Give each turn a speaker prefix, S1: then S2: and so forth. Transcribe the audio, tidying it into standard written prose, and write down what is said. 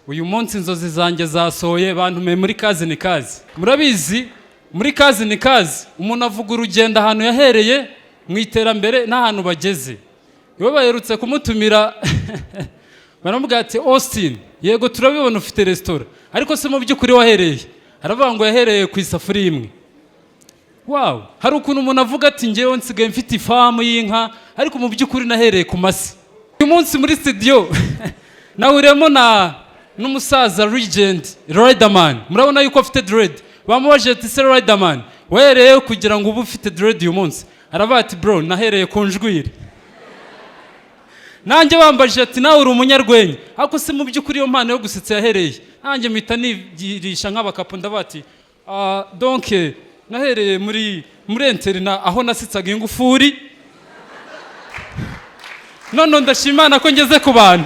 S1: Uyu munsi inzozi zanjye zasohoye, bantumiye muri Kazi ni Kazi. Murabizi, muri Kazi ni Kazi umuntu avuga urugendo, ahantu yahereye mu iterambere n'ahantu bageze. Iyo baherutse kumutumira, baramubwira ati: "Austin, yego turabibona ufite resitora, ariko se mu by'ukuri wahereye?" Aravuga ngo yahereye ku isafuriya imwe. Wow! Hari ukuntu umuntu avuga ati: "Ngewe nsigaye mfite ifamu y'inka, ariko mu by'ukuri nahereye ku masi." Uyu munsi muri studio nahuriyemo na n'umusaza legend Riderman. Murabona yuko afite dread. Bamubajije ati: "Se Riderman, wahereye kugira ngo ube ufite dread uyu munsi?" Aravuga ati: "Bro, nahereye ku njwiri." Nanjye bambajije ati: "Nawe uri umunyarwenya, ariko se mu by'ukuri iyo mpano yo gusetsa yahereye?" Nanjye mpita nigirisha nk'abakapu, ndavuga ati: "Ah, donc nahereye muri internat, aho nasetsaga ingufuri." None ndashima Imana ko ngeze ku bantu.